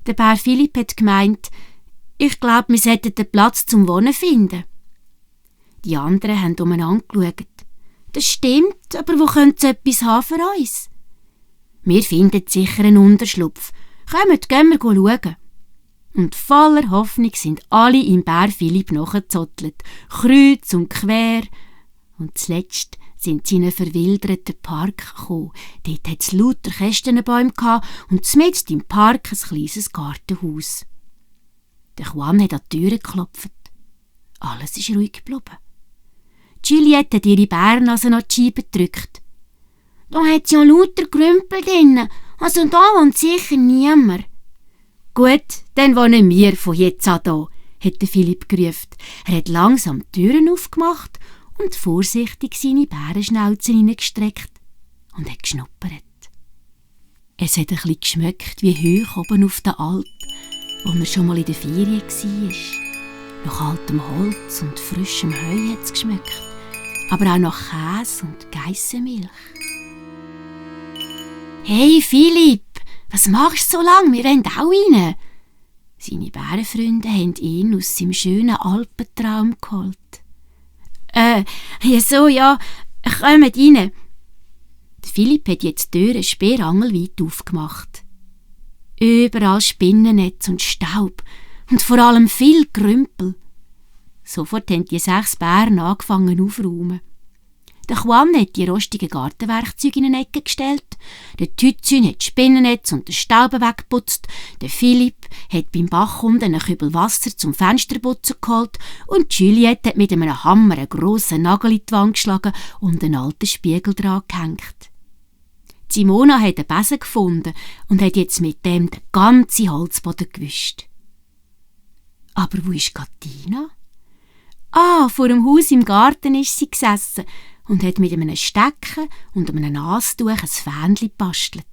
Der Bär Philipp hat gemeint, ich glaube, wir sollten den Platz zum Wohnen finden. Die anderen haben umeinander geschaut. Das stimmt, aber wo könnte es etwas haben für uns? Wir finden sicher einen Unterschlupf. Kommt, gehen wir schauen. Und voller Hoffnung sind alle im Bär Philipp nachgezottelt, kreuz und quer. Und zuletzt sind sie in einen verwilderten Park gekommen. Dort hatte es lauter Kästenbäume und mitten im Park ein kleines Gartenhaus. Der Juan hat an die Tür geklopft. Alles ist ruhig geblieben. Juliette hat ihre Bärnase an die Scheibe gedrückt. Da hat es ja lauter Grümpel drin, also da wohnt sicher niemand. Gut, dann wohnen wir von jetzt an da, hat der Philipp gerufen. Er hat langsam die Türen aufgemacht und vorsichtig seine Bärenschnauze hineingestreckt und hat geschnuppert. Es hat ein bisschen geschmeckt wie hoch oben auf der Alp, wo man schon mal in der Ferien war. Nach altem Holz und frischem Heu hat es geschmeckt, aber auch nach Käse und Geissenmilch. «Hey Philipp, was machst du so lange? Wir wollen auch rein!» Seine Bärenfreunde haben ihn aus seinem schönen Alpentraum geholt. Ja, kommt rein!» Philipp hat jetzt die Türe speerangelweit aufgemacht. Überall Spinnennetz und Staub und vor allem viel Grümpel. Sofort haben die 6 Bären angefangen aufzuräumen. Der Juan hat die rostigen Gartenwerkzeuge in eine Ecke gestellt, der Tützün hat das Spinnennetz und den Staub weggeputzt, der Philipp hat beim Bach unten einen Kübel Wasser zum Fensterputzen geholt und Juliette hat mit einem Hammer einen grossen Nagel in die Wand geschlagen und einen alten Spiegel dran gehängt. Simona hat einen Besen gefunden und hat jetzt mit dem den ganzen Holzboden gewischt. Aber wo ist Katina? Vor dem Haus im Garten ist sie gesessen und hat mit einem Stecken und einem Nastuch ein Fähnchen gebastelt.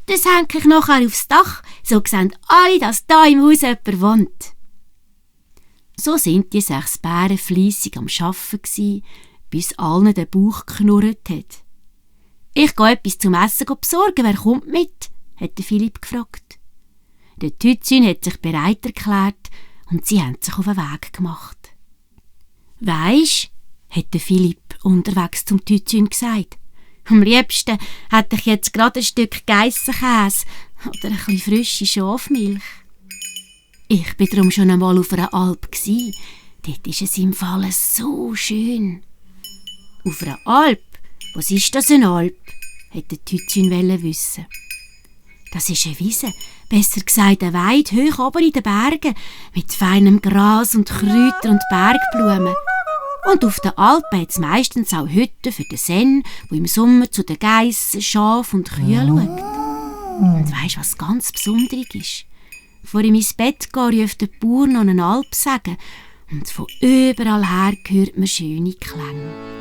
«Das hänge ich nachher aufs Dach, so sehen alle, dass da im Haus jemand wohnt.» So sind die 6 Bären fleissig am Arbeiten, bis allen der Bauch geknurrt hat. «Ich gehe etwas zum Essen besorgen, wer kommt mit?» hat Philipp gefragt. Der Tützün hat sich bereit erklärt und sie haben sich auf den Weg gemacht. «Weisst», hat Philipp unterwegs zum Tützün gesagt, «am liebsten hätte ich jetzt gerade ein Stück Geissenkäse oder ein bisschen frische Schafmilch.» Ich war darum schon einmal auf einer Alp. Dort ist es im Fall so schön. «Auf einer Alp? Was ist das, eine Alp?» hat der Tützün wissen. «Das ist eine Wiese, besser gesagt eine Weide, hoch oben in den Bergen, mit feinem Gras und Kräutern und Bergblumen. Und auf den Alpen hat es meistens auch Hütten für den Sen, wo im Sommer zu den Geissen, Schafen und Kühen schaut. Und weisst du, was ganz Besonderes ist? Vor ihm ins Bett gehen, ruft der Bauer noch einen Alpsegen und von überall her hört man schöne Klänge.